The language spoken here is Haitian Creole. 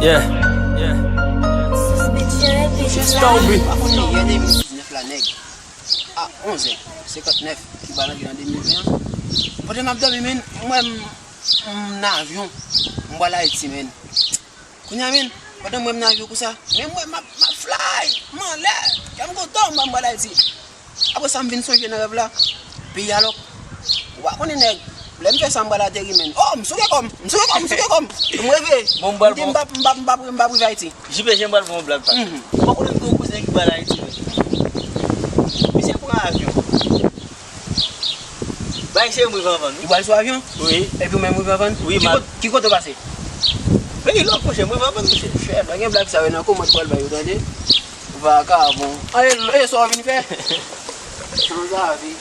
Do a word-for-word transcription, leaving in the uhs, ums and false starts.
Yeah, yeah. Stone Beat. Pa konn li yè de mil diznèf la, nèg. A onz è senkantnèf, Kiba rantre nan de mil ven an. Pandan m ap dòmi, men, m wè m, m nan avyon. M pral Ayiti, men. Kounye a, men, pandan m wè m nan avyon konsa, men m wè m ap, m ap fly, m anlè. Kè m kontan, m pral Ayiti. Apre sa, m vin sonje nan rèv la, peyi a lòk. Ou pa konnen, nèg, lè m fè sa, m pral ateri, men. Oh, m souke kò m, m souke kò m, m souke kò m. M reve. Bon, m pral, m di, m p ap, m p ap, m p ap, m p ap rive Ayiti. J P J, m pral fè yon blag, pa. Mhm. Ou pa konnen m gen yon kouzen ki pral Ayiti, men. Misye pran avyon. Bay se m rive anvan l, wi. Ou pral sou avyon? Wi. Epi ou menm rive anvan l? Wi. Ki kot-, ki kote w pase? Peyi lòk, monchè, m rive anvan l, monchè. Chè, pa gen blag sa yo nan kòmantè pral bay yo, tande. Vakabon. Aye, e sa w vin fè? Sanzavi.